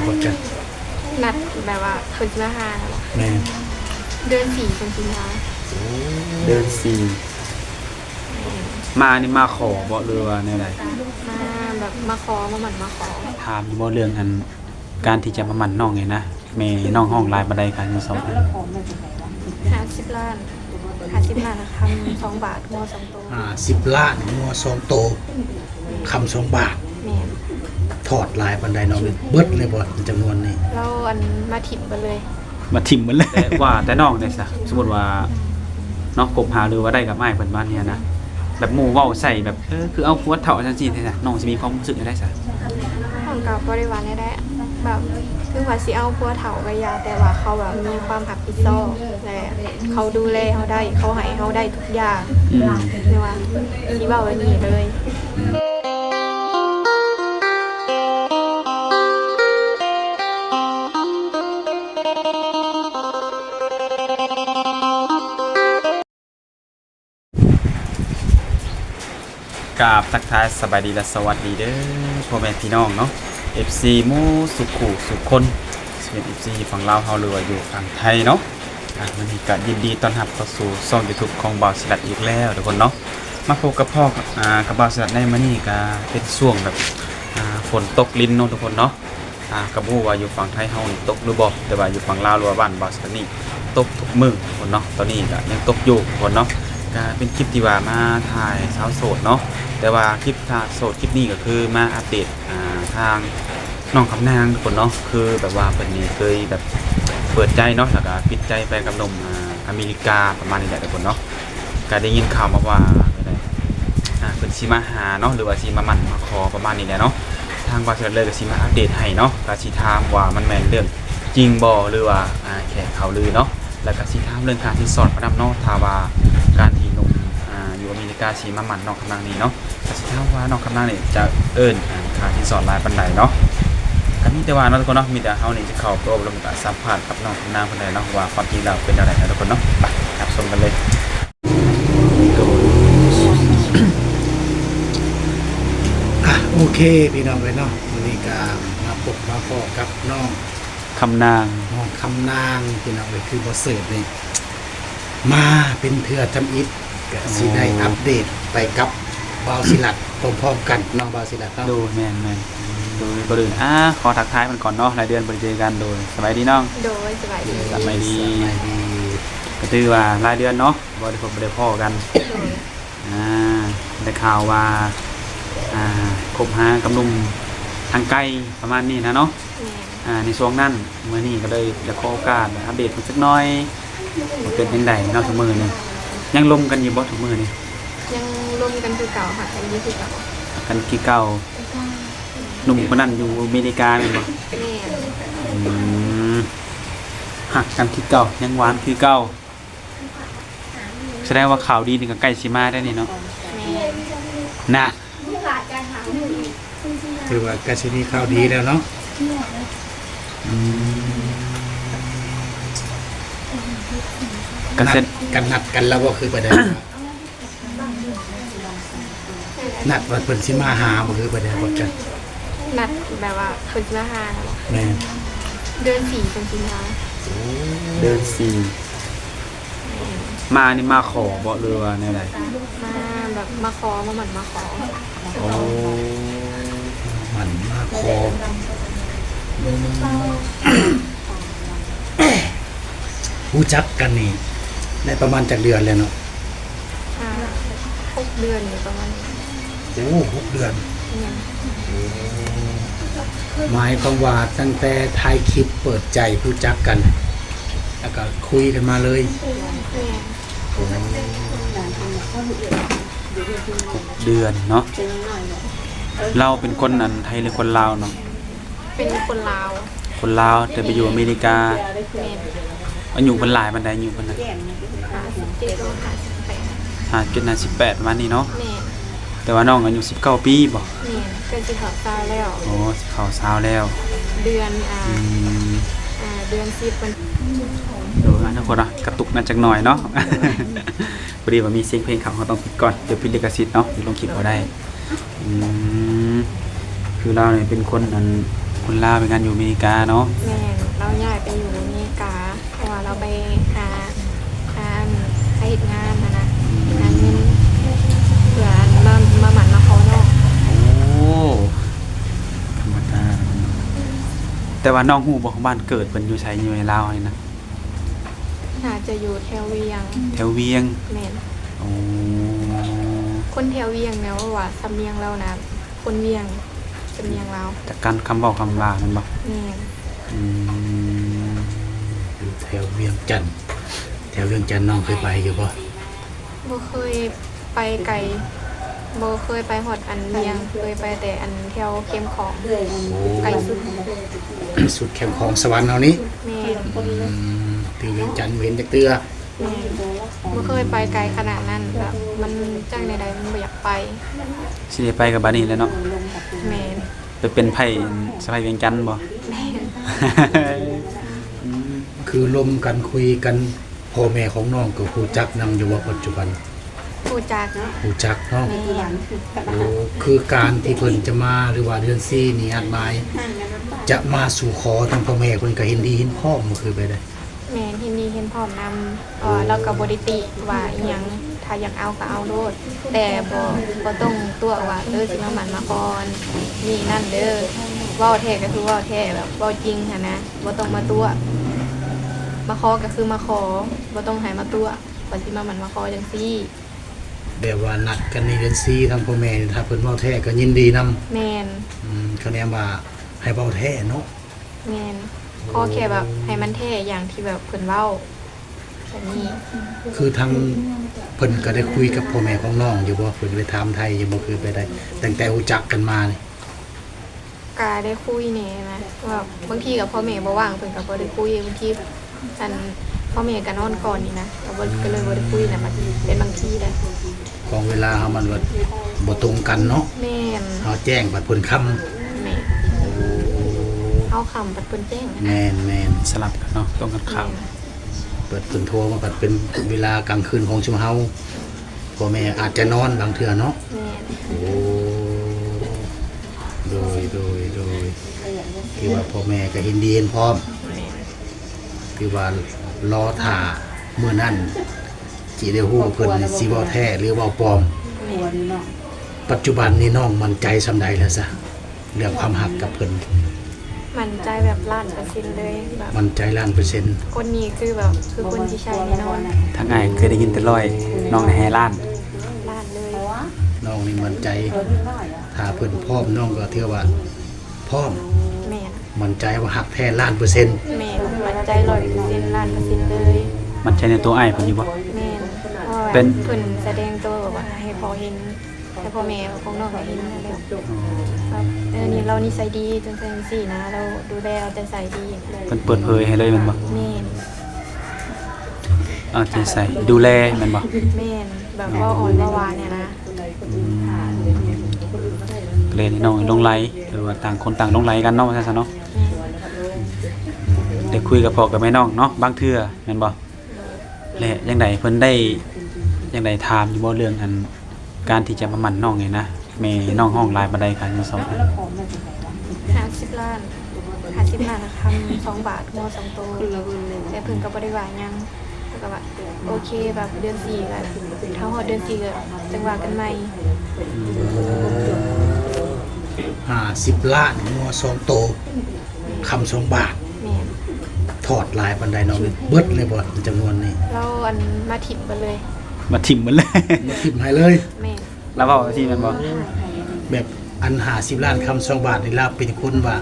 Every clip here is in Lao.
ບໍ່ຈັກ ນັດແບບວ່າເພິ່ນຊິມາຫາ. ແມ່ນ ເດືອນສີ່ເພິ່ນຊິມາ. ໂອ້ ເດືອນສີ່ ມານີ້ມາຂໍບໍ່ ຫຼືວ່າແນວໃດ? ມາແບບມາຂໍ ມາໝັ້ນມາຂໍ. ຖາມຢູ່ບໍ່ເລື່ອງອັນ ການທີ່ຈະມາໝັ້ນນ້ອງນີ້ນະ ແມ່ນ້ອງຮ້ອງຫຼາຍປານໃດ ຄ່າສິນສອດ? ຫ້າສິບລ້ານ ຫ້າສິບລ້ານ ຄຳສອງບາດ ງົວສອງໂຕ. ຫ້າສິບລ້ານ ງົວສອງໂຕ ຄຳສອງບາດ. ແມ່ນ ທອດຫຼາຍປານໃດນ້ອງ? ເບິດເລີຍບໍ່ ຈຳນວນນີ້? ລາວອັນມາຖິ້ມເບິດເລີຍ. ມາຖິ້ມເບິດເລີຍ. ແຕ່ວ່າແຕ່ນ້ອງເດ້ຊະ ສົມມຸດວ່າເນາະ ຄົບຫາ ຫຼືວ່າໄດ້ກັບອ້າຍເພິ່ນປະມານນີ້ນະ ແບບໝູ່ເວົ້າໃສ່ແບບ ເອີ ຄືເອົາຜົວເຖົ້າຈັ່ງຊີ້ແທ້ ນ້ອງຊິມີຄວາມຮູ້ສຶກແນວໃດຊະ? ນ້ອງກໍບໍ່ໄດ້ວ່າແນວໃດ ແບບ ເຖິງວ່າຊິເອົາຜົວເຖົ້າກໍຢ່າ ແຕ່ວ່າເຂົາແບບມີຄວາມຮັບຜິດຊອບ ແລະ ເຂົາດູແລເຮົາໄດ້ ເຂົາໃຫ້ເຮົາໄດ້ທຸກຢ່າງ. ອືມ ຫຼືວ່າຊິເວົ້າແບບນີ້ເລີຍ. ກາບທັກທາຍສະບາຍດີ ແລະ ສະຫວັດດີເດີ ພໍ່ແມ່ພີ່ນ້ອງເນາະ ເອັຟຊີ ໝູ່ສູ່ຄູ່ສູ່ຄົນ ຊິເປັນ ເອັຟຊີ ຝັ່ງລາວເຮົາ ຫຼືວ່າຢູ່ຝັ່ງໄທເນາະ. ອ່າ ມື້ນີ້ກະຍິນດີຕ້ອນຮັບເຂົ້າສູ່ຊ່ອງຢູທູບຂອງບ່າວສີລັດອີກແລ້ວທຸກຄົນເນາະ. ມາພົບກັບພໍ່ ອ່າ ກັບບ່າວສີລັດໃນມື້ນີ້ກະເປັນຊ່ວງແບບ ອ່າ ຝົນຕົກລິນເນາະທຸກຄົນເນາະ. ອ່າ ກໍບໍ່ຮູ້ວ່າຢູ່ຝັ່ງໄທເຮົານີ້ຕົກຫຼືບໍ່ ແຕ່ວ່າຢູ່ຝັ່ງລາວ ຫຼືວ່າບ້ານບ່າວສະໜີ ຕົກທຸກມື້ພຸ້ນເນາະ. ຕອນນີ້ກໍຍັງຕົກຢູ່ພຸ້ນເນາະ. ກໍເປັນຄລິບທີ່ວ່າມາຖ່າຍສາວໂສດເນາະ ແຕ່ວ່າຄລິບສາວໂສດຄລິບນີ້ກໍຄືມາອັບເດດ ອ່າ ທາງນ້ອງຄຳນາງທຸກຄົນເນາະ. ຄືແບບວ່າເພິ່ນນີ້ເຄີຍແບບເປີດໃຈເນາະ ແລ້ວກໍປິດໃຈໄປກັບໜຸ່ມ ອ່າ ອາເມລິກາປະມານນີ້ແຫຼະທຸກຄົນເນາະ. ກໍໄດ້ຍິນຂ່າວມາວ່າ ອ່າ ເພິ່ນຊິມາຫາເນາະ ຫຼືວ່າຊິມາໝັ້ນມາຂໍປະມານນີ້ແຫຼະເນາະ. ທາງບ່າວສີລັດເລີຍກໍຊິມາອັບເດດໃຫ້ເນາະ ກໍຊິຖາມວ່າມັນແມ່ນເລື່ອງຈິງບໍ່ ຫຼືວ່າ ອ່າ ແຄ່ຂ່າວລືເນາະ. ແລ້ວກໍຊິຖາມເລື່ອງຄ່າສິນສອດມານຳເນາະ ຖ້າວ່າການທີ່ໜຸ່ມ ອ່າ ຢູ່ອາເມລິກາຊິມາໝັ້ນນ້ອງຄຳນາງນີ້ເນາະ ກໍຊິຖາມວ່ານ້ອງຄຳນາງນີ້ຈະເອີ້ນ ອ່າ ຄ່າສິນສອດຫຼາຍປານໃດເນາະ. ກໍມີແຕ່ວ່າເນາະທຸກຄົນເນາະ ມີແຕ່ເຮົານີ້ຈະເຂົ້າໄປໂອ້ລົມ ກໍສຳພາດກັບນ້ອງຄຳນາງເພິ່ນໄດ້ເນາະ ວ່າຄວາມຈິງແລ້ວເປັນແນວໃດເນາະທຸກຄົນເນາະ. ໄປຮັບຊົມກັນເລີຍ. ອ່ະ ໂອເຄ ພີ່ນ້ອງເອີຍເນາະ ມື້ນີ້ກໍມາພົບມາພໍ້ກັບນ້ອງຄຳນາງ ນ້ອງຄຳນາງ ພີ່ນ້ອງເອີຍ ຄືບໍ່ເສີດນີ້ ມາເປັນເທື່ອທຳອິດ ກໍຊິໄດ້ ໂອ້ ອັບເດດໄປກັບບ່າວສີລັດພ້ອມໆກັນເນາະ ບ່າວສີລັດເນາະ. ໂດຍ ແມ່ນໆ ໂດຍ ກ່ອນອື່ນ ອ່າ ຂໍທັກທາຍເພິ່ນກ່ອນເນາະ ຫຼາຍເດືອນບໍ່ໄດ້ເຈີກັນ. ໂດຍ ສະບາຍດີນ້ອງ. ໂດຍ ສະບາຍດີ ສະບາຍດີ. ກໍຖືວ່າຫຼາຍເດືອນເນາະ ບໍ່ໄດ້ພົບບໍ່ໄດ້ພໍ້ກັນ. ໂດຍ ອ່າ ໄດ້ຂ່າວວ່າ ອ່າ ຄົບຫາກັບໜຸ່ມທາງໄກປະມານນີ້ນະເນາະ. ແມ່ນ ອ່າ ໃນຊ່ວງນັ້ນ ມື້ນີ້ກໍເລີຍຢາກຂໍໂອກາດອັບເດດເພິ່ນຈັກໜ່ອຍ ວ່າເປັນຈັ່ງໃດເນາະ ທຸກມື້ນີ້ ຍັງລົມກັນຢູ່ບໍ່ທຸກມື້ນີ້? ຍັງລົມກັນຄືເກົ່າ ຮັກກັນຢູ່ຄືເກົ່າ. ຮັກກັນຄືເກົ່າ. ໜຸ່ມຄົນນັ້ນຢູ່ອາເມລິກາແມ່ນບໍ່? ແມ່ນ. ອືມ ຮັກກັນຄືເກົ່າ ຍັງຫວານຄືເກົ່າ. ສະແດງວ່າຂ່າວດີນີ້ກໍໃກ້ຊິມາແລ້ວນີ້ເນາະ. ແມ່ນ. ນະ ຖືວ່າໃກ້ຊິມີຂ່າວດີແລ້ວເນາະ. ອືມ ກໍ ນັດ ເຊັ່ນ ກັນ ນັດກັນແລ້ວບໍ່ ຄືປະເດັນ ນັດວ່າເພິ່ນຊິມາຫາບໍ່ ຄືປະເດັນ ບໍ່ຈັກ ນັດແບບວ່າເພິ່ນຊິມາຫາ. ແມ່ນ. ເດືອນສີ່ເພິ່ນຊິມາ. ໂອ້ ເດືອນສີ່ ມານີ້ມາຂໍບໍ່ ຫຼືວ່າແນວໃດ? ມາແບບມາຂໍ ມາໝັ້ນມາຂໍ. ໂອ້ ໝັ້ນມາຂໍ. ອືມ ຮູ້ຈັກກັນນີ້ໄດ້ປະມານຈັກເດືອນແລ້ວເນາະ? ອ່າ ຫົກເດືອນນີ້ປະມານນີ້. ໂອ້ ຫົກເດືອນ. ແມ່ນ. ໂອ້ ໝາຍຄວາມວ່າຕັ້ງແຕ່ຖ່າຍຄລິບເປີດໃຈຮູ້ຈັກກັນ ແລ້ວກໍຄຸຍກັນມາເລີຍ. ແມ່ນ. ໂອ້ ຫົກເດືອນເນາະ. ລາວເປັນຄົນອັນໄທ ຫຼື ຄົນລາວເນາະ? ເປັນຄົນລາວ. ຄົນລາວ ແຕ່ໄປຢູ່ອາເມລິກາ. ແມ່ນ. ອາຍຸເພິ່ນຫຼາຍປານໃດ? ອາຍຸເພິ່ນນະ? ຫ້າສິບເຈັດ ຫ້າສິບແປດ ຫ້າສິບເຈັດ ຫ້າສິບແປດ ປະມານນີ້ເນາະ. ແມ່ນ. ແຕ່ວ່ານ້ອງອາຍຸສິບເກົ້າປີບໍ? ແມ່ນ ໃກ້ຊິເຂົ້າຊາວແລ້ວ. ໂອ້ ຊິເຂົ້າຊາວແລ້ວ. ເດືອນ ອ່າ ອືມ ອ່າ ເດືອນສິບມັນ. ໂດຍ ທຸກຄົນເນາະ ກະຕຸກກັນຈັກໜ້ອຍເນາະ. ພໍດີວ່າມີສຽງເພງເຂົ້າ ເຮົາຕ້ອງປິດກ່ອນ ດຽວຜິດລິຂະສິດເນາະ ຊິລົງຄລິບບໍ່ໄດ້. ອືມ ຄືລາວນີ້ເປັນຄົນອັນ ຄົນລາວໄປເຮັດງານຢູ່ອາເມລິກາເນາະ. ແມ່ນ, ລາວຍ້າຍໄປຢູ່ອາເມລິກາ ເພາະວ່າລາວໄປຫາ ຫາ ຫາເຮັດງານຫັ້ນນະ ຫາເງິນເພື່ອມາ ມາໝັ້ນມາຂໍນ້ອງ. ໂອ້ ທຳມະດາ. ແຕ່ວ່ານ້ອງຮູ້ບໍ່ ບ້ານເກີດເພິ່ນຢູ່ໃສ ຢູ່ໃນລາວນີ້ນະ? ໜ້າຈະຢູ່ແຖວວຽງ. ແຖວວຽງ? ແມ່ນ. ໂອ້ ຄົນແຖວວຽງນະ ເວົ້າວ່າສຳນຽງລາວນະ ຄົນວຽງ ສຳນຽງລາວ ຈາກການຄຳເວົ້າຄຳວ່າແມ່ນບໍ່? ແມ່ນ. ອືມ ຢູ່ແຖວວຽງຈັນ. ແຖວວຽງຈັນນ້ອງເຄີຍໄປຢູ່ບໍ່? ບໍ່ເຄີຍໄປໄກ ບໍ່ເຄີຍໄປຮອດອັນວຽງ ເຄີຍໄປແຕ່ອັນແຖວແຄມຂອງ ໂອ້ ໄກສຸດ ສຸດແຄມຂອງສະຫວັນເຮົານີ້. ແມ່ນ. ອືມ ແຖວວຽງຈັນບໍ່ເຫັນຈັກເທື່ອ. ແມ່ນ. ບໍ່ເຄີຍໄປໄກຂະໜາດນັ້ນ ແບບມັນຈັ່ງໃດໆ ມັນບໍ່ຢາກໄປ. ຊິໄດ້ໄປກໍບັດນີ້ແຫຼະເນາະ. ແມ່ນ. ໄປເປັນໃພ້ສະໃພ້ວຽງຈັນບໍ່? ແມ່ນ. ອືມ ຄືລົມກັນຄຸຍກັນ ພໍ່ແມ່ຂອງນ້ອງກໍຮູ້ຈັກນຳຢູ່ບໍ່ປັດຈຸບັນ? ຮູ້ຈັກ. ຮູ້ຈັກເນາະ. ແມ່ນ. ໂອ້ ຄືການທີ່ເພິ່ນຈະມາ ຫຼືວ່າເດືອນສີ່ນີ້ນັດໝາຍ ຈະມາສູ່ຂໍທາງພໍ່ແມ່ເພິ່ນກໍເຫັນດີເຫັນພ້ອມບໍ່ ຄືແບບໃດ? ແມ່ນ, ເຫັນດີເຫັນພ້ອມນຳ ເພາະວ່າລາວກໍບໍ່ໄດ້ຕິວ່າອີ່ຫຍັງ ຖ້າຢາກເອົາກໍເອົາໂລດ ແຕ່ບໍ່ ບໍ່ຕ້ອງຕົວະວ່າ ເອີ ຊິມາໝັ້ນມາຂໍນີ້ນັ້ນເດີ. ເວົ້າແທ້ກໍຄືເວົ້າແທ້ ແບບເວົ້າຈິງຫັ້ນນະ ບໍ່ຕ້ອງມາຕົວະ. ມາຂໍກໍຄືມາຂໍ ບໍ່ຕ້ອງໃຫ້ມາຕົວະວ່າຊິມາໝັ້ນມາຂໍຈັ່ງຊີ້. ແບບວ່ານັດກັນໃນເດືອນສີ່ ທາງພໍ່ແມ່ ຖ້າເພິ່ນເວົ້າແທ້ກໍຍິນດີນຳ. ແມ່ນ. ອືມ ຄະແນນວ່າໃຫ້ເວົ້າແທ້ເນາະ. ແມ່ນ. ໂອ້ ຂໍແຄ່ແບບໃຫ້ມັນແທ້ຢ່າງທີ່ແບບເພິ່ນເວົ້າ ແບບນີ້. ຄືທາງເພິ່ນກໍໄດ້ຄຸຍກັບພໍ່ແມ່ຂອງນ້ອງຢູ່ບໍ່? ເພິ່ນກໍໄດ້ຖາມໄຖ່ຢູ່ບໍ່? ຄືໄປໄດ້ ຕັ້ງແຕ່ຮູ້ຈັກກັນມານີ້. ກະໄດ້ຄຸຍແດ່ນະ ວ່າບາງທີກໍພໍ່ແມ່ບໍ່ວ່າງ ເພິ່ນກໍບໍ່ໄດ້ຄຸຍ. ບາງທີອັນ ພໍ່ແມ່ກໍນອນກ່ອນນີ້ນະ ກໍບໍ່ ກໍເລີຍບໍ່ໄດ້ຄຸຍນະ ບັດເປັນບາງທີແຫຼະ. ຂອງເວລາເຮົາມັນບໍ່ ບໍ່ຕົງກັນເນາະ. ແມ່ນ. ເຮົາແຈ້ງບັດເພິ່ນຄ່ຳ. ແມ່ນ. ໂອ້ ເຮົາຄ່ຳບັດເພິ່ນແຈ້ງນະ. ແມ່ນໆ. ສະຫຼັບກັນເນາະ ຕົງກັນຂ້າມ. ແມ່ນ. ບັດເພິ່ນໂທມາບັດເປັນເວລາກາງຄືນຂອງຊຸມເຮົາ ພໍ່ແມ່ອາດຈະນອນບາງເທື່ອເນາະ. ແມ່ນ. ໂອ້ ໂດຍ ໂດຍ ໂດຍ ຄືວ່າພໍ່ແມ່ກໍເຫັນດີເຫັນພ້ອມ. ແມ່ນ. ຄືວ່າລໍຖ້າມື້ນັ້ນ ຊິໄດ້ຮູ້ເພິ່ນຊິເວົ້າແທ້ ຫຼື ເວົ້າປອມ. ແມ່ນ. ປັດຈຸບັນນີ້ນ້ອງໝັ້ນໃຈສ່ຳໃດແລ້ວຊະ ເລື່ອງຄວາມຮັກກັບເພິ່ນ? ໝັ້ນໃຈແບບລ້ານເປີເຊັນເລີຍ ແບບໝັ້ນໃຈລ້ານເປີເຊັນ. ຄົນນີ້ຄືແບບ ຄືຄົນທີ່ໃຊ່ແນ່ນອນ. ທາງອ້າຍເຄີຍໄດ້ຍິນແຕ່ຮ້ອຍ ນ້ອງນີ້ໃຫ້ລ້ານ. ລ້ານເລີຍ. ນ້ອງນີ້ໝັ້ນໃຈ ຖ້າເພິ່ນພ້ອມ ນ້ອງກໍຖືວ່າພ້ອມ. ແມ່ນ. ໝັ້ນໃຈວ່າຮັກແທ້ລ້ານເປີເຊັນ. ແມ່ນ. ໝັ້ນໃຈຮ້ອຍເປີເຊັນ ລ້ານເປີເຊັນເລີຍ. ໝັ້ນໃຈໃນຕົວອ້າຍເພິ່ນຢູ່ບໍ່? ແມ່ນ. ເພາະວ່າເພິ່ນສະແດງໂຕແບບວ່າໃຫ້ພໍ່ເຫັນ ໃຫ້ພໍ່ແມ່ຂອງນ້ອງໄດ້ເຫັນຫັ້ນແຫຼະ ແບບ ເອີ ນີ້ລາວນິໄສດີ ຈັ່ງຊັ້ນຈັ່ງຊີ້ນະ ລາວດູແລເອົາໃຈໃສ່ດີ. ເພິ່ນເປີດເຜີຍໃຫ້ເລີຍແມ່ນບໍ່? ແມ່ນ. ເອົາໃຈໃສ່ດູແລແມ່ນບໍ່? ແມ່ນ. ແບບເວົ້າອ່ອນເວົ້າຫວານນີ້ນະ. ອືມ ກໍເລີຍນ້ອງຫຼົງໄຫຼ ຫຼືວ່າຕ່າງຄົນຕ່າງຫຼົງໄຫຼກັນເນາະ ວ່າຊັ້ນຊະເນາະ. ແມ່ນ. ໄດ້ຄຸຍກັບພໍ່ກັບແມ່ນ້ອງເນາະ ບາງເທື່ອແມ່ນບໍ່? ແລະ ຈັ່ງໃດເພິ່ນໄດ້ ຈັ່ງໃດຖາມຢູ່ບໍ່ ເລື່ອງອັນ ການທີ່ຈະມາໝັ້ນນ້ອງນີ້ນະ ແມ່ນ້ອງຮ້ອງຫຼາຍປານໃດ ຄ່າສິນສອດ? ຫ້າສິບລ້ານ ຫ້າສິບລ້ານຄຳສອງບາດ ງົວສອງໂຕ ແຕ່ເພິ່ນກໍບໍ່ໄດ້ວ່າຫຍັງ ເພິ່ນກໍວ່າ ໂອເຄ ແບບເດືອນສີ່ ແບບຖ້າຮອດເດືອນສີ່ ກໍຈັ່ງວ່າກັນໃໝ່. ອືມ ຫ້າສິບລ້ານ ງົວສອງໂຕ ຄຳສອງບາດ. ແມ່ນ. ທອດຫຼາຍປານໃດນ້ອງ? ເບິດເລີຍບໍ່ ຈຳນວນນີ້? ລາວອັນມາຖິ້ມເບິດເລີຍ. ມາຖິ້ມເບິດເລີຍ? ມາຖິ້ມໃຫ້ເລີຍ? ແມ່ນ. ລາວເວົ້າຈັ່ງຊີ້ແມ່ນບໍ່? ແບບອັນຫ້າສິບລ້ານຄຳສອງບາດນີ້ ລາວເປັນຄົນວ່າ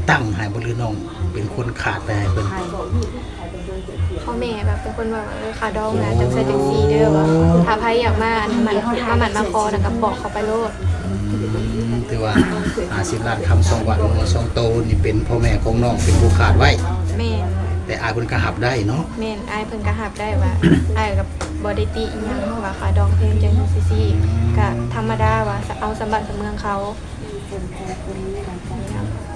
ຕັ້ງໃຫ້ບໍ່ ຫຼືນ້ອງເປັນຄົນຂາດໄປໃຫ້ເພິ່ນ? ພໍ່ແມ່ແບບເປັນຄົນວ່າ ເອີ ຄ່າດອງນະ ຈັ່ງຊັ້ນຈັ່ງຊີ້ເດີ ວ່າຖ້າໃຜຢາກມາອັນໝັ້ນ ມາໝັ້ນມາຂໍນະ ກໍບອກເຂົາໄປໂລດ. ອືມ ຖືວ່າຫ້າສິບລ້ານຄຳສອງບາດ ງົວສອງໂຕນີ້ ເປັນພໍ່ແມ່ຂອງນ້ອງເປັນຜູ້ຂາດໄວ້. ແມ່ນ. ແຕ່ອ້າຍເພິ່ນກໍຮັບໄດ້ເນາະ? ແມ່ນ. ອ້າຍເພິ່ນກໍຮັບໄດ້ວ່າ ອ້າຍກໍບໍ່ໄດ້ຕິອີ່ຫຍັງວ່າຄ່າດອງແພງຈັ່ງຊີ້ ອືມ ກໍທຳມະດາວ່າ ເອົາສ່ຳບ້ານສ່ຳເມືອງເຂົາ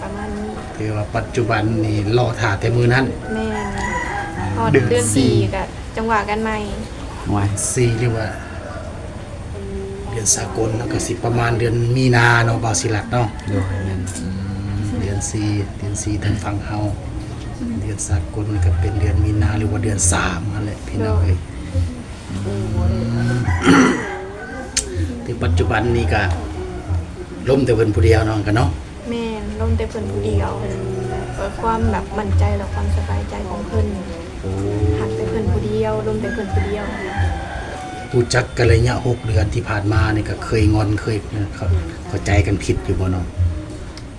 ປະມານນີ້. ຖືວ່າປັດຈຸບັນນີ້ລໍຖ້າແຕ່ມື້ນັ້ນ. ແມ່ນ. ຮອດເດືອນສີ່ກໍຈັ່ງວ່າກັນໃໝ່. ໂອ້ຍ ສີ່ ຫຼືວ່າເດືອນສາກົນ ແລ້ວກໍຊິປະມານເດືອນມີນາເນາະ ບ່າວສີລັດເນາະ? ໂດຍ ແມ່ນ. ອືມ ເດືອນສີ່ ເດືອນສີ່ທາງຝັ່ງເຮົາ ເດືອນສາກົນກໍເປັນເດືອນມີນາ ຫຼືວ່າເດືອນສາມຫັ້ນແຫຼະ ພີ່ນ້ອງເອີຍ. ໂດຍ. ອືມ ແຕ່ປັດຈຸບັນນີ້ກະລົມແຕ່ເພິ່ນຜູ້ດຽວເນາະ ກະເນາະ. ແມ່ນ ລົມແຕ່ເພິ່ນຜູ້ດຽວ ເພື່ອຄວາມແບບໝັ້ນໃຈ ແລະ ຄວາມສະບາຍໃຈຂອງເພິ່ນ. ໂອ້ ຮັກແຕ່ເພິ່ນຜູ້ດຽວ ລົມແຕ່ເພິ່ນຜູ້ດຽວ. ຮູ້ຈັກກັນໄລຍະຫົກເດືອນທີ່ຜ່ານມານີ້ ກໍເຄີຍງອນ ເຄີຍເຂົ້າ ເຂົ້າໃຈກັນຜິດຢູ່ບໍ່ເນາະ?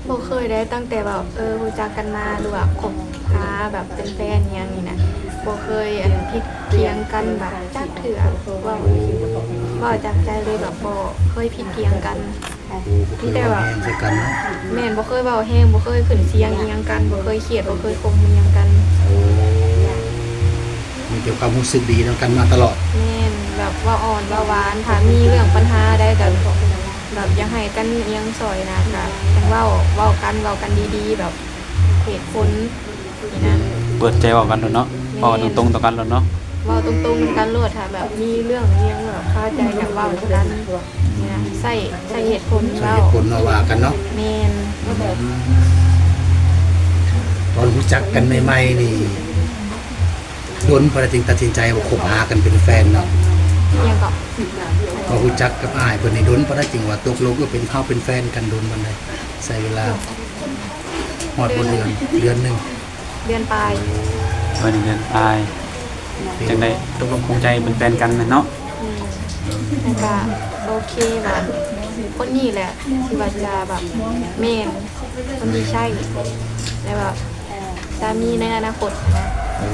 ບໍ່ເຄີຍເດ້ ຕັ້ງແຕ່ແບບ ເອີ ຮູ້ຈັກກັນມາ ຫຼືວ່າຄົບຫາແບບເປັນແຟນອີ່ຫຍັງນີ້ນະ ບໍ່ເຄີຍ ອັນ ຜິດຖຽງກັນແບບຈັກເທື່ອ. ເວົ້າ ເວົ້າຈາກໃຈເລີຍ ແບບບໍ່ເຄີຍຜິດຖຽງກັນ. ໂອ້ ບໍ່ເຄີຍເວົ້າແຮງໃສ່ກັນເນາະ? ແມ່ນ ບໍ່ເຄີຍເວົ້າແຮງ ບໍ່ເຄີຍຂຶ້ນສຽງອີ່ຫຍັງກັນ ບໍ່ເຄີຍຄຽດ ບໍ່ເຄີຍຂົ່ມອີ່ຫຍັງກັນ. ໂອ້ ມີແຕ່ຄວາມຮູ້ສຶກດີນຳກັນມາຕະຫຼອດ. ແມ່ນ ແບບເວົ້າອ່ອນເວົ້າຫວານ ຖ້າມີເລື່ອງປັນຫາໃດກໍແບບຢາກໃຫ້ກັນອີ່ຫຍັງຊ່ອຍນະ ກໍຈັ່ງເວົ້າ ເວົ້າກັນ ເວົ້າກັນດີໆ ແບບເຫດຜົນ. ນີ້ນະ ເປີດໃຈເວົ້າກັນໂລດເນາະ. ແມ່ນ ເວົ້າຕົງໆ ຕໍ່ກັນໂລດເນາະ. ເວົ້າຕົງໆ ນຳກັນໂລດ ຖ້າແບບມີເລື່ອງອີ່ຫຍັງແບບຄາໃຈກໍເວົ້ານຳກັນ. ນີ້ນະ ໃຊ້ ໃຊ້ເຫດຜົນ ໃຊ້ເຫດຜົນເວົ້າ ເວົ້າວ່າກັນເນາະ. ແມ່ນ. ອືມ ຕອນຮູ້ຈັກກັນໃໝ່ໆນີ້ ດົນປານໃດຈຶ່ງຕັດສິນໃຈວ່າຄົບຫາກັນເປັນແຟນເນາະ? ອີ່ຫຍັງເກາະ? ພໍຮູ້ຈັກກັບອ້າຍເພິ່ນນີ້ ດົນປານໃດຈຶ່ງວ່າຕົກລົງເປັນ ເຮົາເປັນແຟນກັນ ດົນປານໃດ? ໃຊ້ເວລາຮອດບໍ່ເດືອນ? ເດືອນໜຶ່ງ. ເດືອນປາຍ. ເອີ ເດືອນປາຍ ຈັ່ງໄດ້ຕົກລົງປົງໃຈເປັນແຟນກັນແມ່ນເນາະ? ອືມ ແລ້ວກະໂອເຄ ວ່າຄົນນີ້ແຫຼະທີ່ວ່າຈະແບບແມ່ນຄົນທີ່ໃຊ້ ແລະ ແບບສາມີໃນອະນາຄົດນະ. ໂອ້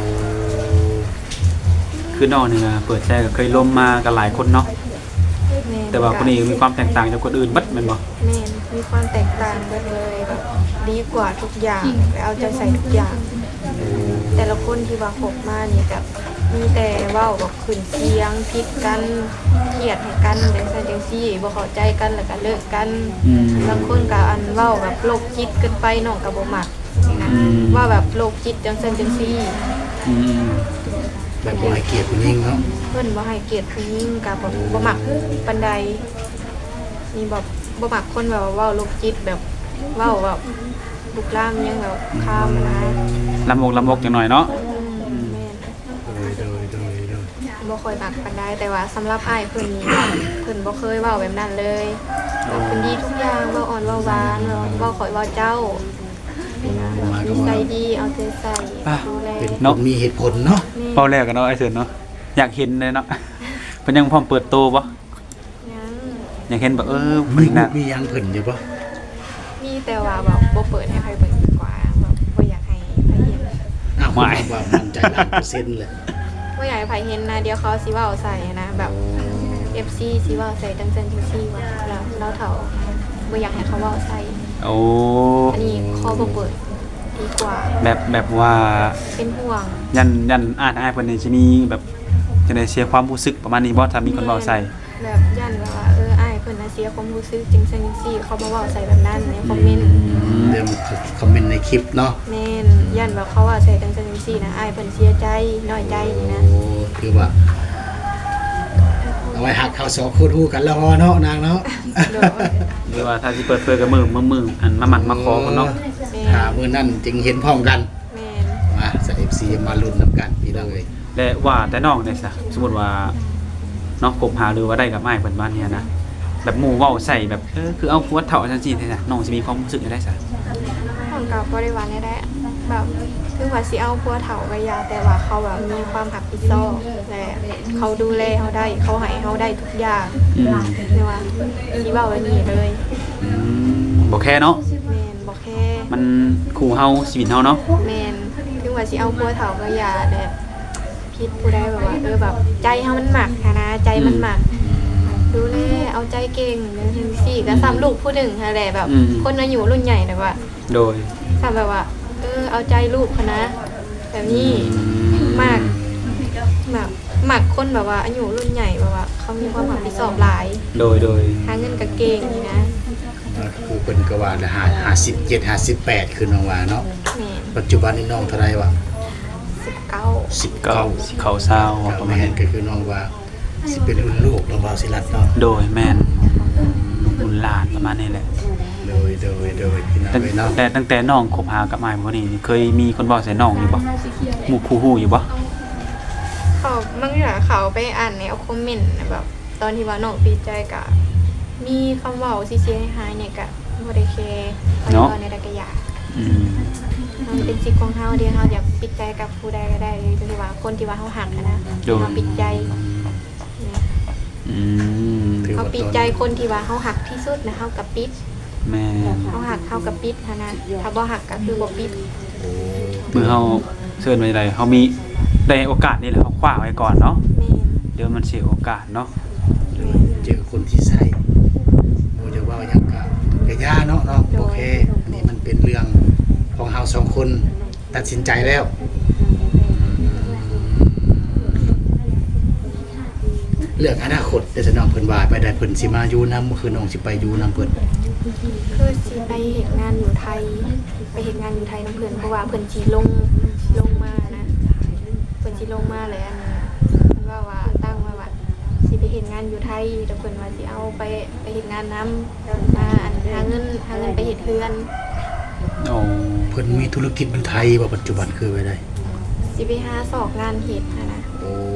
ຄືນ້ອງນີ້ນະ ເປີດໃຈກໍເຄີຍລົມມາກັບຫຼາຍຄົນເນາະ. ແມ່ນ ແຕ່ວ່າຄົນນີ້ມີຄວາມແຕກຕ່າງຈາກຄົນອື່ນເບິດແມ່ນບໍ່? ແມ່ນ ມີຄວາມແຕກຕ່າງເບິດເລີຍ ແບບດີກວ່າທຸກຢ່າງ ແລະ ເອົາໃຈໃສ່ທຸກຢ່າງ. ແຕ່ລະຄົນທີ່ວ່າຄົບມານີ້ ແບບມີແຕ່ເວົ້າແບບຂຶ້ນສຽງຜິດກັນ ຄຽດໃຫ້ກັນ ຈັ່ງຊັ້ນຈັ່ງຊີ້ ບໍ່ເຂົ້າໃຈກັນ ແລ້ວກໍເລີກກັນ. ອືມ ບາງຄົນກໍ ອັນ ເວົ້າແບບໂລກຈິດເກີນໄປ ນ້ອງກໍບໍ່ມັກ. ນີ້ນະ ອືມ ວ່າແບບໂລກຈິດຈັ່ງຊັ້ນຈັ່ງຊີ້. ອືມ ແບບບໍ່ໃຫ້ກຽດຜູ້ຍິງເນາະ? ເພິ່ນບໍ່ໃຫ້ກຽດຜູ້ຍິງ ກໍແບບ ໂອ້ ບໍ່ມັກປານໃດ. ນີ້ແບບບໍ່ມັກຄົນແບບວ່າເວົ້າໂລກຈິດ ແບບເວົ້າແບບລຸກລາມຫຍັງແບບຄາມນະ ລາມກ ລາມກຈັກໜ້ອຍເນາະ. ອືມ ແມ່ນ. ໂດຍ ໂດຍ ໂດຍ ໂດຍ. ບໍ່ຄ່ອຍມັກປານໃດ ແຕ່ວ່າສຳລັບອ້າຍເພິ່ນນີ້ ເພິ່ນບໍ່ເຄີຍເວົ້າແບບນັ້ນເລີຍ. ເພິ່ນດີທຸກຢ່າງ ເວົ້າອ່ອນເວົ້າຫວານ ເວົ້າຂ້ອຍເວົ້າເຈົ້າ. ໂອ້ ມາກໍ ນິໄສດີ ເອົາໃຈໃສ່ ອ່ະ ດູແລ ເປັນຄົນມີເຫດຜົນເນາະ. ແມ່ນ ເວົ້າແລ້ວກໍເນາະ ອ້າຍເຊີນເນາະ ຢາກເຫັນເລີຍເນາະ. ເພິ່ນຍັງພ້ອມເປີດໂຕບໍ່? ຍັງ. ຢາກເຫັນບໍ່? ເອີ ມີຮູບມີຫຍັງເພິ່ນຢູ່ບໍ່? ມີ ແຕ່ວ່າແບບບໍ່ເປີດໃຫ້ໃຜເບິ່ງດີກວ່າ ແບບບໍ່ຢາກໃຫ້ໃຜເຫັນ. ອ້າວ ວ່າໝັ້ນໃຈລ້ານເປີເຊັນເລີຍ. ບໍ່ຢາກໃຫ້ໃຜເຫັນນະ ດຽວເຂົາຊິເວົ້າໃສ່ນະ ແບບ ໂອ້ ເອັຟຊີຊິເວົ້າໃສ່ຈັ່ງຊັ້ນຈັ່ງຊີ້ວ່າ ລາວ ລາວເຖົ້າ ບໍ່ຢາກໃຫ້ເຂົາເວົ້າໃສ່. ໂອ້ ອັນນີ້ຂໍບໍ່ເປີດດີກວ່າ. ແບບ ແບບວ່າເປັນຫ່ວງ ຢ້ານ ຢ້ານອ້າຍ ອ້າຍເພິ່ນນີ້ຊິມີແບບ ຈັ່ງໃດ ເສຍຄວາມຮູ້ສຶກປະມານນີ້ບໍ່ ຖ້າມີຄົນເວົ້າໃສ່? ແມ່ນ ແບບຢ້ານແບບວ່າ ເອີ ອ້າຍເພິ່ນນະເສຍຄວາມຮູ້ສຶກ ຈັ່ງຊັ້ນຈັ່ງຊີ້ ເຂົາມາເວົ້າໃສ່ແບບນັ້ນໃນຄອມເມັນ. ອືມ ເລື່ອງຄອມເມັນໃນຄລິບເນາະ. ແມ່ນ ຢ້ານແບບເຂົາເວົ້າໃສ່ຈັ່ງຊັ້ນຈັ່ງຊີ້ນະ ອ້າຍເພິ່ນເສຍໃຈ ນ້ອຍໃຈນີ້ນະ. ໂອ້ ຄືວ່າ ເອົາໄວ້ຫາກເຂົາສອງຄົນຮູ້ກັນແລ້ວເນາະ ນາງເນາະ. ໂດຍ ຫຼືວ່າຖ້າຊິເປີດເຜີຍກໍມື້ ມື້ ມື້ ອັນ ມາໝັ້ນມາຂໍພຸ້ນເນາະ. ໂອ້ ແມ່ນ ຖ້າມື້ນັ້ນຈຶ່ງເຫັນພ້ອມກັນ. ແມ່ນ ມາ ເອັຟຊີ ມາລຸ້ນນຳກັນພີ່ນ້ອງເອີຍ. ແລະ ວ່າແຕ່ນ້ອງເດ້ຊະ ສົມມຸດວ່າເນາະ ຄົບຫາ ຫຼືວ່າໄດ້ກັບອ້າຍເພິ່ນປານນີ້ນະ ແບບໝູ່ເວົ້າໃສ່ແບບ ເອີ ຄືເອົາຜົວເຖົ້າ ຈັ່ງຊີ້ແທ້ ນ້ອງຊິມີຄວາມຮູ້ສຶກຈັ່ງໃດຊະ? ນ້ອງກໍບໍ່ໄດ້ວ່າແນວໃດ ແບບ ເຖິງວ່າຊິເອົາຜົວເຖົ້າກໍຢ່າ ແຕ່ວ່າເຂົາແບບມີຄວາມຮັບຜິດຊອບ ແລະ ເຂົາດູແລເຮົາໄດ້ ເຂົາໃຫ້ເຮົາໄດ້ທຸກຢ່າງ. ອືມ ແຕ່ວ່າຊິເວົ້າແບບນີ້ເລີຍ ອືມ ບໍ່ແຄເນາະ. ແມ່ນ ບໍ່ແຄ ມັນຄູ່ເຮົາ ຊີວິດເຮົາເນາະ. ແມ່ນ ເຖິງວ່າຊິເອົາຜົວເຖົ້າກໍຢ່າ ແບບຜິດຜູ້ໃດ ແບບວ່າ ເອີ ແບບໃຈເຮົາມັນມັກຫັ້ນນະ ໃຈມັນມັກ ອືມ ດູແລເອົາໃຈເກັ່ງ ຈັ່ງຊີ້ ອືມ ກໍສ່ຳລູກຜູ້ໜຶ່ງຫັ້ນແຫຼະ ແບບ ອືມ ຄົນອາຍຸລຸ້ນໃຫຍ່ແບບວ່າ ໂດຍ ສ່ຳແບບວ່າ ເອີ ເອົາໃຈລູກຫັ້ນນະ ແບບນີ້ ອືມ ມັກ ແບບ ມັກຄົນແບບວ່າອາຍຸລຸ້ນໃຫຍ່ ແບບວ່າເຂົາມີຄວາມຮັບຜິດຊອບຫຼາຍ. ໂດຍ ໂດຍ ຫາເງິນກໍເກັ່ງນີ້ນະ. ອ່າ ຄືເພິ່ນກໍວ່າແຫຼະ ຫ້າ ຫ້າສິບເຈັດ ຫ້າສິບແປດ ຄືນ້ອງວ່າເນາະ. ແມ່ນ ປັດຈຸບັນນີ້ນ້ອງເທົ່າໃດວະ? ສິບເກົ້າ ສິບເກົ້າ ເກົ້າ ຊິເຂົ້າຊາວປະມານນີ້ ກໍແມ່ນ ກໍຄືນ້ອງວ່າ ຊິເປັນລຸ້ນລູກເນາະ ບ່າວສີລັດເນາະ. ໂດຍ ແມ່ນ ລຸ້ນຫຼານປະມານນີ້ແຫຼະ. ຫຼື ໂດຍ ໂດຍ ໂດຍ ພີ່ນ້ອງເອີຍເນາະ ແຕ່ຕັ້ງແຕ່ນ້ອງຄົບຫາກັບອ້າຍຜູ້ນີ້ ເຄີຍມີຄົນເວົ້າໃສ່ນ້ອງຢູ່ບໍ່? ໝູ່ຄູ່ຮູ້ຢູ່ບໍ່? ເຂົາ ບາງເທື່ອເຂົາໄປອ່ານແນວຄອມເມັນນະ ແບບຕອນທີ່ວ່ານ້ອງປິດໃຈ ກະມີຄຳເວົ້າເຊຍໆຮ້າຍໆນີ້ ກະບໍ່ໄດ້ແຄ ເນາະ ເຂົາເວົ້າແນວໃດກະຢ່າ ອືມ ມັນເປັນສິດຂອງເຮົາເດ້ ເຮົາຢາກປິດໃຈກັບຜູ້ໃດກະໄດ້ ຫຼືວ່າຄົນທີ່ວ່າເຮົາຮັກຫັ້ນນະ ໂດຍ ທີ່ເຮົາປິດໃຈ ອືມ ເຮົາປິດໃຈຄົນທີ່ວ່າເຮົາຮັກທີ່ສຸດນະ ເຮົາກະປິດ ແມ່ນ ເຮົາຮັກເຮົາກະປິດຫັ້ນນະ ຖ້າບໍ່ຮັກກະຄືບໍ່ປິດ ໂອ້ ມື້ເຮົາເຊີນໄວ້ໃດ ເຮົາມີ ໄດ້ໂອກາດນີ້ແຫຼະ ເຮົາຄວ້າໄວ້ກ່ອນເນາະ ແມ່ນ ດຽວມັນເສຍໂອກາດເນາະ ແມ່ນ ເຈີຄົນທີ່ໃຊ່ ບໍ່ຢາກເວົ້າຫຍັງກະ ກະຢ່າເນາະນ້ອງ ໂດຍ ບໍ່ແຄ ອັນນີ້ມັນເປັນເລື່ອງຂອງເຮົາສອງຄົນ ຕັດສິນໃຈແລ້ວ ເລື່ອງອະນາຄົດເດ້ຊະນ້ອງ ເພິ່ນວ່າໄປໄດ້ ເພິ່ນຊິມາຢູ່ນຳ ຄືນ້ອງຊິໄປຢູ່ນຳເພິ່ນ? ຄືຊິໄປເຮັດງານຢູ່ໄທ ໄປເຮັດງານຢູ່ໄທນຳເພິ່ນ ເພາະວ່າເພິ່ນຊິລົງ ລົງມານະ ເພິ່ນຊິລົງມາແລ້ວ ອັນ ເພິ່ນເວົ້າວ່າ ຕັ້ງໄວ້ວ່າຊິໄປເຮັດງານຢູ່ໄທ ແລ້ວເພິ່ນວ່າຊິເອົາໄປ ໄປເຮັດງານນຳ ມາ ອັນ ຫາເງິນ ຫາເງິນໄປເຮັດເຮືອນ. ໂອ້ ເພິ່ນມີທຸລະກິດຢູ່ໄທບໍ່ ປັດຈຸບັນ ຄືໄປໄດ້? ຊິໄປຫາຊອກງານເຮັດຫັ້ນນະ. ໂອ້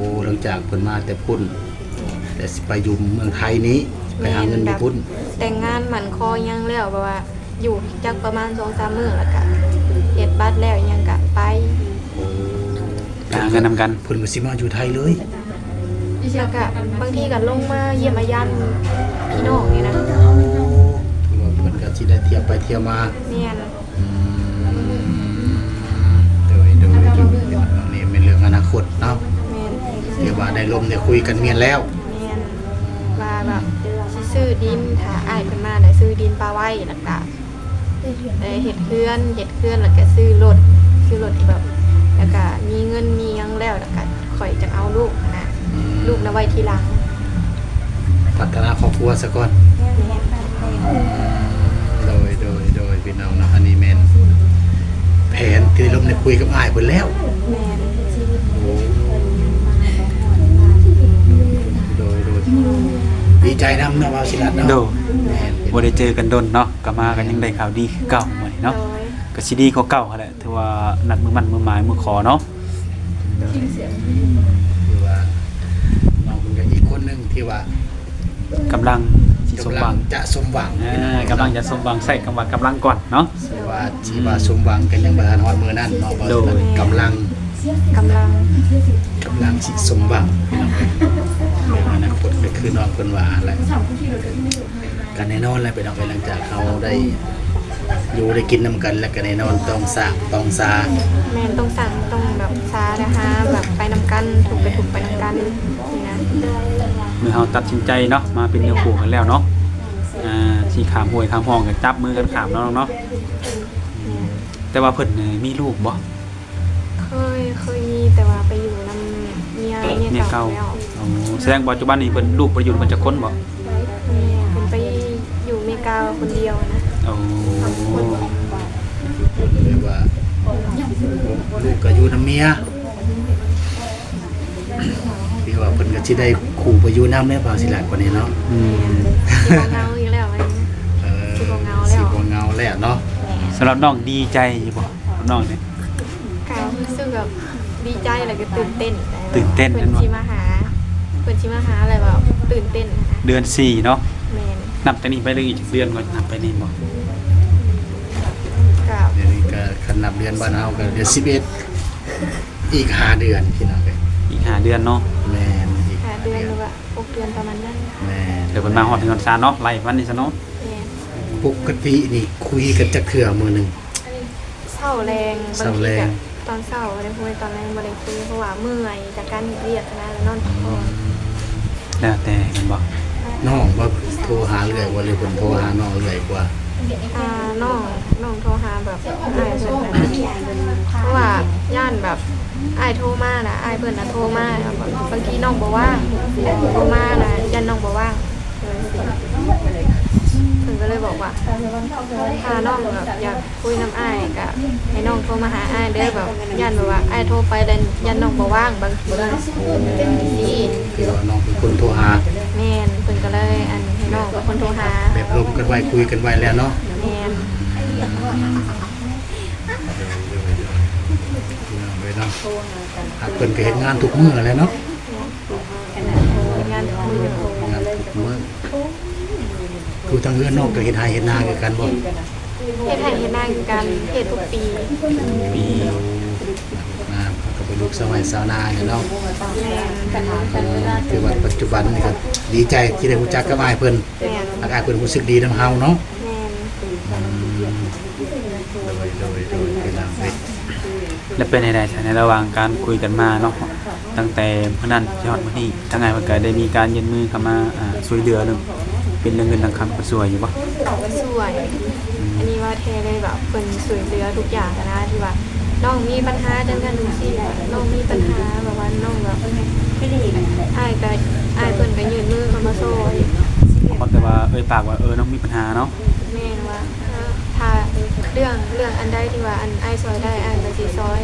ຫຼັງຈາກເພິ່ນມາແຕ່ພຸ້ນ ແມ່ນ ແລ້ວຊິໄປຢູ່ເມືອງໄທນີ້ ໄປຫາເງິນຢູ່ພຸ້ນ. ແມ່ນ ແບບແຕ່ງງານໝັ້ນຄອຫຍັງແລ້ວ ແບບວ່າຢູ່ຈັກປະມານສອງສາມມື້ ແລ້ວກະເຮັດບັດແລ້ວຫຍັງກະໄປ. ໂອ້ ໄປຫາເງິນນຳກັນ ເພິ່ນກໍຊິມາຢູ່ໄທເລີຍ. ແລ້ວກະບາງທີກະລົງມາຢ້ຽມມາຢາມພີ່ນ້ອງນີ້ນະ. ໂອ້ ຖືວ່າເພິ່ນກະຊິໄດ້ທ່ຽວໄປທ່ຽວມາ. ແມ່ນ. ອືມ ໂດຍ ໂດຍ ໂດຍ ອັນນີ້ແມ່ນເລື່ອງອະນາຄົດເນາະ. ແມ່ນ. ຖືວ່າໄດ້ລົມໄດ້ຄຸຍກັນແມ່ນແລ້ວ. ແມ່ນ. ວ່າແບບຊິຊື້ດິນ ຖ້າອ້າຍເພິ່ນມາແລ້ວ ຊື້ດິນປະໄວ້ ແລ້ວກະ ເອີ ເຮັດເຮືອນ ເຮັດເຮືອນ ແລ້ວກະຊື້ລົດ ຊື້ລົດແບບ ແລ້ວກະມີເງິນມີຫຍັງແລ້ວ ແລ້ວກະຂ້ອຍຈັ່ງເອົາລູກຫັ້ນນະ. ອືມ ລູກນະໄວ້ທີຫຼັງ ພັດທະນາຄອບຄົວສາກ່ອນ. ແມ່ນ. ອືມ ໂດຍ ໂດຍ ໂດຍ ພີ່ນ້ອງເນາະ ອັນນີ້ແມ່ນແຜນທີ່ໄດ້ລົມໄດ້ຄຸຍກັບອ້າຍເພິ່ນແລ້ວ. ແມ່ນ. ໂອ້ ໂດຍ ໂດຍ ດີໃຈນຳເນາະ ບ່າວສີລັດເນາະ. ໂດຍ. ແມ່ນ. ບໍ່ໄດ້ເຈີກັນດົນເນາະ ກະມາກະຍັງໄດ້ຂ່າວດີຄືເກົ່າມື້ນີ້ເນາະ. ໂດຍ. ກະຊິດີກວ່າເກົ່າຫັ້ນແຫຼະ ຖືວ່ານັດມື້ໝັ້ນມື້ໝາຍມື້ຂໍເນາະ. ໂດຍ. ຖືວ່ານ້ອງເພິ່ນກະອີກຄົນໜຶ່ງທີ່ວ່າກຳລັງຊິສົມຫວັງ ກຳລັງຈະສົມຫວັງ. ເອີ ກຳລັງຈະສົມຫວັງ ໃຊ້ຄຳວ່າກຳລັງກ່ອນເນາະ. ຖືວ່າ ຖືວ່າສົມຫວັງກະຍັງບໍ່ທັນຮອດມື້ນັ້ນເນາະ. ໂດຍ. ກຳລັງ ກຳລັງ ກຳລັງຊິສົມຫວັງ ພີ່ນ້ອງເອີຍ. ອະນາຄົດກະຄືນ້ອງເພິ່ນວ່າຫັ້ນແຫຼະ. ກະແນ່ນອນແຫຼະ ພີ່ນ້ອງເອີຍ ຫຼັງຈາກເຮົາໄດ້ຢູ່ໄດ້ກິນນຳກັນແລ້ວ ກະແນ່ນອນຕ້ອງສ້າງຕ້ອງຊາ. ແມ່ນ ຕ້ອງສ້າງ ຕ້ອງແບບຊາ ແລະຫາແບບໄປນຳກັນ ທຸກໄປທຸກໄປນຳກັນນີ້ນະ. ເມື່ອເຮົາຕັດສິນໃຈເນາະ ມາເປັນເນື້ອຄູ່ກັນແລ້ວເນາະ ອ່າ ຊິຂ້າມຫ້ວຍຂ້າມຮ່ອງກະຈັບມືກັນຂ້າມເນາະນ້ອງເນາະ. ແຕ່ວ່າເພິ່ນມີລູກບໍ່? ເຄີຍ ເຄີຍມີ ແຕ່ວ່າໄປຢູ່ນຳເມຍ ເມຍເກົ່າແລ້ວ. ໂອ້ ສະແດງວ່າປັດຈຸບັນນີ້ເພິ່ນ ລູກບໍ່ໄດ້ຢູ່ນຳເພິ່ນຈັກຄົນບໍ່? ແມ່ນ ເພິ່ນໄປຢູ່ເມກາຄົນດຽວນະ. ໂອ້ ເພິ່ນເລີຍວ່າ ລູກກະຢູ່ນຳເມຍ ຖືວ່າເພິ່ນກະຊິໄດ້ຄູ່ໄປຢູ່ນຳແລ້ວ ບ່າວສີລັດ ບາດນີ້ເນາະ. ອືມ ຊິບໍ່ເຫງົາອີກແລ້ວ ເອີ ຊິບໍ່ເຫງົາແລ້ວ ຊິບໍ່ເຫງົາແລ້ວເນາະ. ແມ່ນ. ສຳລັບນ້ອງດີໃຈຢູ່ບໍ່ ນ້ອງນີ້? ກະຮູ້ສຶກແບບດີໃຈ ແລ້ວກະຕື່ນເຕັ້ນ ຕື່ນເຕັ້ນ ເພິ່ນຊິມາຫາ ເພິ່ນຊິມາຫາ ແລ້ວແບບຕື່ນເຕັ້ນນະ. ເດືອນສີ່ເນາະ. ແມ່ນ. ນັບແຕ່ນີ້ໄປເລີຍ ອີກຈັກເດືອນກ່ອນ ນັບໄປນີ້ບໍ່? ກະ ດຽວນີ້ກະ ຄັນນັບເດືອນບ້ານເຮົາກະເດືອນສິບເອັດ ອີກຫ້າເດືອນ ພີ່ນ້ອງເອີຍ. ອີກຫ້າເດືອນເນາະ. ແມ່ນ ອີກຫ້າເດືອນ ຫຼືວ່າຫົກເດືອນປະມານນັ້ນ. ແມ່ນ. ດຽວເພິ່ນມາຮອດເຮືອນຊານເນາະ ໄລ່ວັນນີ້ຊະເນາະ. ແມ່ນ. ປົກກະຕິນີ້ຄຸຍກັນຈັກເທື່ອມື້ໜຶ່ງ? ເຊົ້າແລງ ບາງທີກະຕອນເຊົ້າບໍ່ໄດ້ຄຸຍ ຕອນແລງບໍ່ໄດ້ຄຸຍ ເພາະວ່າເມື່ອຍຈາກການເຮັດວຽກຫັ້ນນະ ແລ້ວນອນພັກຜ່ອນ. ແລ້ວແຕ່ແມ່ນບໍ່? ນ້ອງບໍ່ໂທຫາເອື້ອຍບໍ່ ຫຼືເພິ່ນໂທຫານ້ອງເອື້ອຍກວ່າ? ອ່າ ນ້ອງ ນ້ອງໂທຫາແບບອ້າຍເພິ່ນນະ ເພາະວ່າຢ້ານແບບອ້າຍໂທມານະ ອ້າຍເພິ່ນນະໂທມາ ບາງທີນ້ອງບໍ່ວ່າງ ໂທມານະ ຢ້ານນ້ອງບໍ່ວ່າງ. ເພິ່ນກະເລີຍບອກວ່າ ຖ້ານ້ອງແບບຢາກຄຸຍນຳອ້າຍກະໃຫ້ນ້ອງໂທມາຫາອ້າຍເດີ ແບບຢ້ານແບບວ່າອ້າຍໂທໄປແລ້ວຢ້ານນ້ອງບໍ່ວ່າງບາງທີ. ໂອ້ ຄືວ່ານ້ອງເປັນຄົນໂທຫາ. ແມ່ນ. ເພິ່ນກະເລີຍ ອັນ ໃຫ້ນ້ອງເປັນຄົນໂທຫາ ແບບລົມກັນໄວ້ ຄຸຍກັນໄວ້ແລ້ວເນາະ. ແມ່ນ ໂດຍ ໂດຍ ໂດຍ ພີ່ນ້ອງເອີຍເນາະ ຫາກເພິ່ນກໍເຮັດງານທຸກມື້ແຫຼະເນາະ ງານທຸກມື້ ງານທຸກມື້ ຄືທາງເຮືອນນ້ອງກໍເຮັດໄຮ່ເຮັດນາຄືກັນບໍ່? ເຮັດໄຮ່ເຮັດນາຄືກັນ ເຮັດທຸກປີ ທຸກປີ ນາ ເຮົາກໍເປັນລູກຊາວໄຮ່ຊາວນາແຫຼະເນາະ ແມ່ນ ເອີ ຖືວ່າປັດຈຸບັນນີ້ກໍດີໃຈທີ່ໄດ້ຮູ້ຈັກກັບອ້າຍເພິ່ນ ແມ່ນ ຫາກອ້າຍເພິ່ນຮູ້ສຶກດີນຳເຮົາເນາະ ແມ່ນ ອືມ ໂດຍ ໂດຍ ໂດຍ ເປັນຫຍັງເອີຍ ແລ້ວເປັນໃດໃດໃນລະຫວ່າງການຄຸຍກັນມາເນາະ ຕັ້ງແຕ່ມື້ນັ້ນຮອດມື້ນີ້ ທາງອ້າຍເພິ່ນກໍໄດ້ມີການຍື່ນມືເຂົ້າມາ ອ່າ ຊ່ວຍເຫຼືອເລື່ອງ ເປັນເລື່ອງເງິນເລື່ອງຄຳ ເພິ່ນຊ່ວຍຢູ່ບໍ່? ກໍຊ່ວຍ ອືມ ອັນນີ້ວ່າແທ້ເລີຍ ແບບເພິ່ນຊ່ວຍເຫຼືອທຸກຢ່າງຫັ້ນນະ ທີ່ວ່ານ້ອງມີບັນຫາຈັ່ງຊັ້ນຈັ່ງຊີ້ ນ້ອງມີບັນຫາແບບວ່ານ້ອງແບບ ອ້າຍກໍ ອ້າຍເພິ່ນກໍຍື່ນມືເຂົ້າມາຊ່ວຍ ບາງຄົນກໍວ່າເອີ່ຍປາກວ່າ ເອີ ນ້ອງມີບັນຫາເນາະ ແມ່ນວ່າ ເອີ ຖ້າເລື່ອງ ເລື່ອງອັນໃດທີ່ວ່າ ອັນ ອ້າຍຊ່ວຍໄດ້ ອ້າຍກໍຊິຊ່ວຍ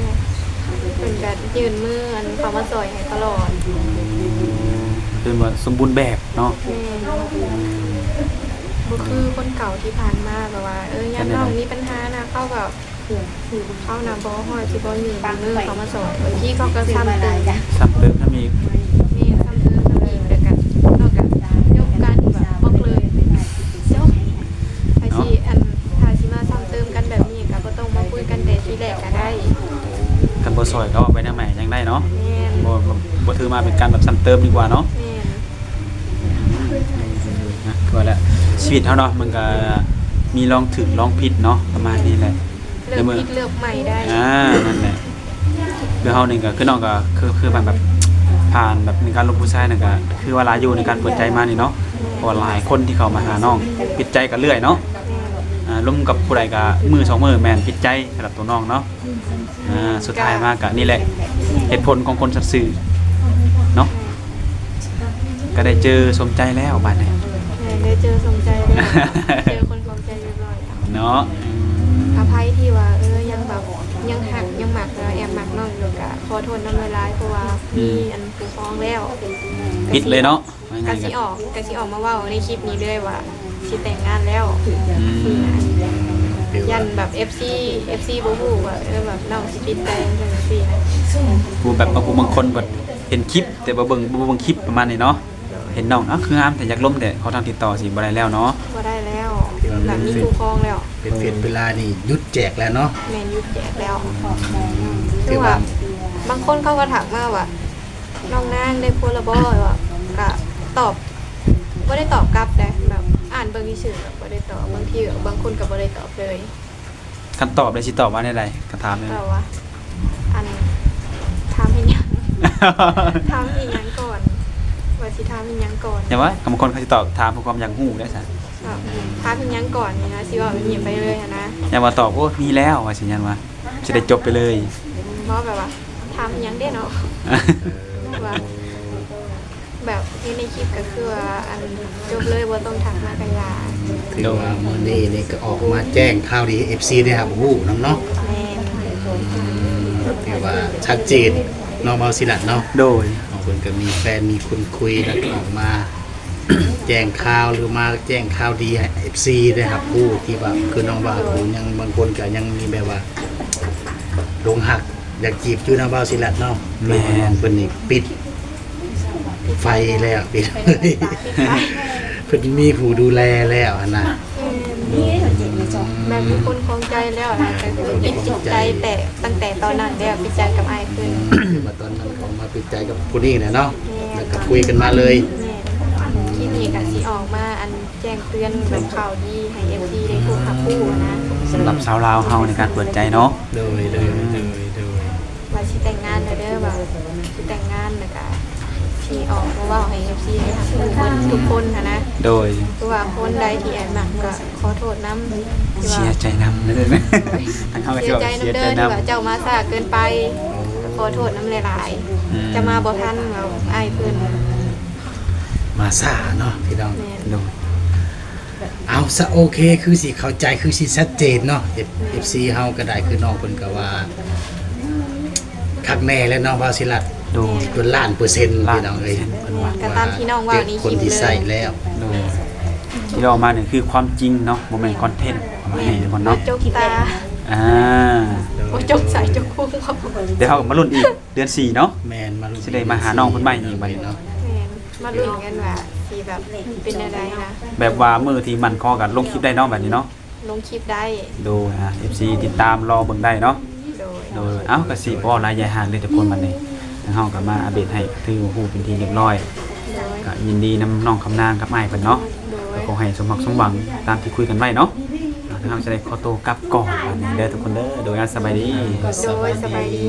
ເພິ່ນກໍຍື່ນມື ອັນ ເຂົ້າມາຊ່ວຍໃຫ້ຕະຫຼອດ ອືມ ເປັນວ່າສົມບູນແບບເນາະ ແມ່ນ ອືມ ບໍ່ຄືຄົນເກົ່າທີ່ຜ່ານມາ ແບບວ່າ ເອີ ຍາມນ້ອງມີບັນຫານະ ເຂົາກໍ ເຂົານະບໍ່ຮອດຊິບໍ່ຍື່ນມືເຂົ້າມາຊ່ວຍ ບາງທີເຂົາກໍຊ້ຳເຕີມ ຊ້ຳເຕີມນຳອີກ ແມ່ນ ຊ້ຳເຕີມນຳອີກ ແລ້ວກໍ ແລ້ວກໍຍົກການທີ່ວ່າບລັອກເລີຍ ຈົບ ຖ້າຊິ ເນາະ ອັນ ຖ້າຊິມາຊ້ຳເຕີມກັນແບບນີ້ ກໍບໍ່ຕ້ອງມາຄຸຍກັນແຕ່ທີແລກກໍໄດ້ ຄັນບໍ່ຊ່ວຍກໍເວົ້າໄປແນວໃໝ່ຍັງໄດ້ເນາະ ແມ່ນ ບໍ່ ບໍ່ ບໍ່ຖືວ່າເປັນການແບບຊ້ຳເຕີມດີກວ່າເນາະ ແມ່ນ ນະ ຄືວ່າແຫຼະ ຊີວິດເຮົາເນາະ ມັນກໍມີລອງຖືກລອງຜິດເນາະ ປະມານນີ້ແຫຼະ ເລືອກຜິດເລືອກໃໝ່ໄດ້ ອ່າ ນັ້ນແຫຼະ ຄືເຮົານີ້ກໍ ຄືນ້ອງກໍ ຄື ຄືແບບ ແບບ ຜ່ານແບບໃນການລົມຜູ້ຊາຍນັ້ນກໍ ຄືວ່າຫຼາຍຢູ່ໃນການເປີດໃຈມານີ້ເນາະ ເພາະວ່າຫຼາຍຄົນທີ່ເຂົ້າມາຫານ້ອງ ປິດໃຈກັນເລື້ອຍເນາະ ອ່າ ລົມກັບຜູ້ໃດກໍມື້ສອງມື້ແມ່ນປິດໃຈ ສຳລັບຕົວນ້ອງເນາະ ອ່າ ສຸດທ້າຍມາກໍນີ້ແຫຼະ ເຫດຜົນຂອງຄົນສັດຊື່ເນາະ ກໍໄດ້ເຈີສົມໃຈແລ້ວບາດນີ້ ແມ່ນ ໄດ້ເຈີສົມໃຈແລ້ວ ເຈີຄົນສົມໃຈຮຽບຮ້ອຍແລ້ວເນາະ ອືມ ຖ້າໃຜທີ່ວ່າ ເອີ ຍັງແບບ ຍັງຮັກ ຍັງມັກ ແລ້ວແອບມັກນ້ອງຢູ່ ກໍຂໍໂທດນຳຫຼາຍໆ ເພາະວ່າ ອືມ ມີອັນຜູ້ຄອງແລ້ວ ປິດເລີຍເນາະ ວ່າງ່າຍໆ ກໍຊິອອກ ກໍຊິອອກມາເວົ້າໃນຄລິບນີ້ເລີຍວ່າ ຊິແຕ່ງງານແລ້ວ ອືມ ຢ້ານແບບເອັຟຊີ ເອັຟຊີບໍ່ຮູ້ວ່າ ເອີ ແບບນ້ອງຊິປິດໃຈຈັ່ງຊີ້ນະ ຜູ້ແບບ ຜູ້ບາງຄົນແບບເຫັນຄລິບ ແຕ່ບໍ່ເບິ່ງ ບໍ່ເບິ່ງຄລິບປະມານນີ້ເນາະ ເຫັນນ້ອງ ອ້າວ ຄືງາມແທ້ ຢາກລົມແທ້ ຂໍທາງຕິດຕໍ່ຊິບໍ່ໄດ້ແລ້ວເນາະ ບໍ່ໄດ້ແລ້ວ ແບບມີຄູ່ຄອງແລ້ວ ເປັນເຟສເວລານີ້ຢຸດແຈກແລ້ວເນາະ ແມ່ນ ຢຸດແຈກແລ້ວ ອືມ ຄືວ່າ ຄືວ່າ ບາງຄົນເຂົາກໍທັກມາວ່າ ນ້ອງນາງໄດ້ຜົວແລ້ວບໍ່ ວ່າ ກະຕອບ ບໍ່ໄດ້ຕອບກັບເດ້ ແບບອ່ານເບິ່ງຊື່ໆ ແບບບໍ່ໄດ້ຕອບ ບາງທີບາງຄົນກໍບໍ່ໄດ້ຕອບເລີຍ ຄັນຕອບແລ້ວຊິຕອບວ່າແນວໃດ ຄັນຖາມແນວນັ້ນ ຕອບວ່າ ອັນ ຖາມເຮັດຫຍັງ ຖາມເຮັດຫຍັງກ່ອນ ວ່າຊິຖາມເຮັດຫຍັງກ່ອນ ຢ່າວ່າ ບາງຄົນເຂົາຊິຕອບ ຖາມເພື່ອຄວາມຢາກຮູ້ໄດ້ຊະ ແບບ ອືມ ຖາມເຮັດຫຍັງກ່ອນນີ້ນະ ຊິເວົ້າແບບນີ້ໄປເລີຍຫັ້ນນະ ຢ່າວ່າຕອບ ໂອ້ ມີແລ້ວ ວ່າຊິ ຢ້ານວ່າ ຊິໄດ້ຈົບໄປເລີຍ ເວົ້າແບບວ່າ ຖາມຫຍັງເດ້ເນາະ ວ່າ ແບບເຫັນໃນຄລິບກໍຄືວ່າ ອັນ ຈົບເລີຍ ບໍ່ຕ້ອງທັກມາກໍຢ່າ ຖືວ່າມື້ນີ້ນີ້ກໍອອກມາແຈ້ງຂ່າວດີໃຫ້ເອັຟຊີໄດ້ຮັບຮູ້ນຳເນາະ ແມ່ນ ອືມ ຖືວ່າຊັດເຈນເນາະ ບ່າວສີລັດເນາະ ໂດຍ ເພິ່ນກໍມີແຟນ ມີຄົນຄຸຍ ແລ້ວກໍອອກມາ ແຈ້ງຂ່າວ ຫຼືມາແຈ້ງຂ່າວດີໃຫ້ເອັຟຊີໄດ້ຮັບຮູ້ ທີ່ວ່າຄືນ້ອງວ່າ ຜູ້ຍັງ ບາງຄົນກໍຍັງມີແບບວ່າຫຼົງຮັກ ຢາກຈີບຢູ່ນະ ບ່າວສີລັດເນາະ ແມ່ນ ເພິ່ນນີ້ປິດໄຟແລ້ວ ປິດ ເພິ່ນມີຜູ້ດູແລແລ້ວຫັ້ນນະ ແມ່ນ ແມ່ນ ມີຄົນຄອງໃຈແລ້ວນະ ກໍຄືປິດຈິດໃຈແຕ່ ຕັ້ງແຕ່ຕອນນັ້ນແລ້ວ ປິດໃຈກັບອ້າຍເພິ່ນ ອືມ ວ່າຕອນນັ້ນກໍມາປິດໃຈກັບຜູ້ນີ້ແຫຼະເນາະ ແມ່ນ ແລ້ວກໍຄຸຍກັນມາເລີຍ ແມ່ນ ຄລິບນີ້ກໍຊິອອກມາ ອັນ ແຈ້ງເຕືອນແບບຂ່າວດີໃຫ້ເອັຟຊີໄດ້ຮູ້ຮັບຮູ້ນະ ສຳລັບຊາວລາວເຮົາໃນການເປີດໃຈເນາະ ໂດຍ ໂດຍ ອືມ ໂດຍ ໂດຍ ວ່າຊິແຕ່ງງານແລ້ວເດີ ວ່າຊິແຕ່ງງານ ແລ້ວກະຊິອອກມາເວົ້າໃຫ້ເອັຟຊີໄດ້ຮັບຮູ້ເບິດທຸກຄົນຫັ້ນນະ ໂດຍ ຄືວ່າຄົນໃດທີ່ແອບມັກກໍຂໍໂທດນຳ ເສຍໃຈນຳເດີ ທາງເຮົາກໍຊິວ່າເສຍໃຈນຳເດີ ທີ່ວ່າເຈົ້າມາຊ້າເກີນໄປ ຂໍໂທດນຳຫຼາຍໆ ອືມ ຈະມາບໍ່ທັນ ວ່າອ້າຍເພິ່ນ ມາຊ້າເນາະພີ່ນ້ອງ ແມ່ນ ໂດຍ ເອົາຊະ ໂອເຄ ຄືຊິເຂົ້າໃຈ ຄືຊິຊັດເຈນເນາະ ເອັຟ ເອັຟຊີເຮົາກໍໄດ້ ຄືນ້ອງເພິ່ນກໍວ່າຄັກແນ່ແລ້ວເນາະ ບ່າວສີລັດ ໂດຍ ຈົນລ້ານເປີເຊັນ ລ້ານເປີເຊັນ ພີ່ນ້ອງເອີຍ ເພິ່ນວ່າ ກໍຕາມທີ່ນ້ອງເວົ້າໃນຄລິບເລີຍ ຄົນທີ່ໃຊ້ແລ້ວ ໂດຍ ທີ່ເວົ້າມານີ້ຄືຄວາມຈິງເນາະ ບໍ່ແມ່ນຄອນເທັນ ປະມານນີ້ທຸກຄົນເນາະ ຈົກຕາ ອ່າ ບໍ່ຈົກໃສຈົກຄຸງ ແຕ່ເຮົາກໍມາລຸ້ນອີກເດືອນສີ່ເນາະ ແມ່ນ ມາລຸ້ນ ຊິໄດ້ມາຫານ້ອງເພິ່ນໃໝ່ອີກບັດນີ້ເນາະ ແມ່ນ ມາລຸ້ນກັນວ່າຊິແບບເປັນແນວໃດນະ ແບບວ່າມື້ທີ່ໝັ້ນຄໍກໍລົງຄລິບໄດ້ເນາະ ບັດນີ້ເນາະ ລົງຄລິບໄດ້ ໂດຍ ອ່າ ເອັຟຊີ ຕິດຕາມລໍເບິ່ງໄດ້ເນາະ ໂດຍ ໂດຍ ເອົ້າ ກໍຊິບໍ່ຫຼາຍຢາຍຫ່າງເດ້ທຸກຄົນ ບັດນີ້ທາງເຮົາກໍມາອັບເດດໃຫ້ຖືວ່າຮູ້ເປັນທີ່ຮຽບຮ້ອຍ ໂດຍ ກໍຍິນດີນຳນ້ອງຄຳນາງກັບອ້າຍເພິ່ນເນາະ ໂດຍ ກໍຂໍໃຫ້ສົມຫວັງສົມຫວັງຕາມທີ່ຄຸຍກັນໄວ້ເນາະ ອ່າ ທາງເຮົາຈະໄດ້ຂໍໂຕກັບກ່ອນບັດນີ້ເດີທຸກຄົນເດີ ໂດຍ ອ່າ ສະບາຍດີ ໂດຍ ສະບາຍດີ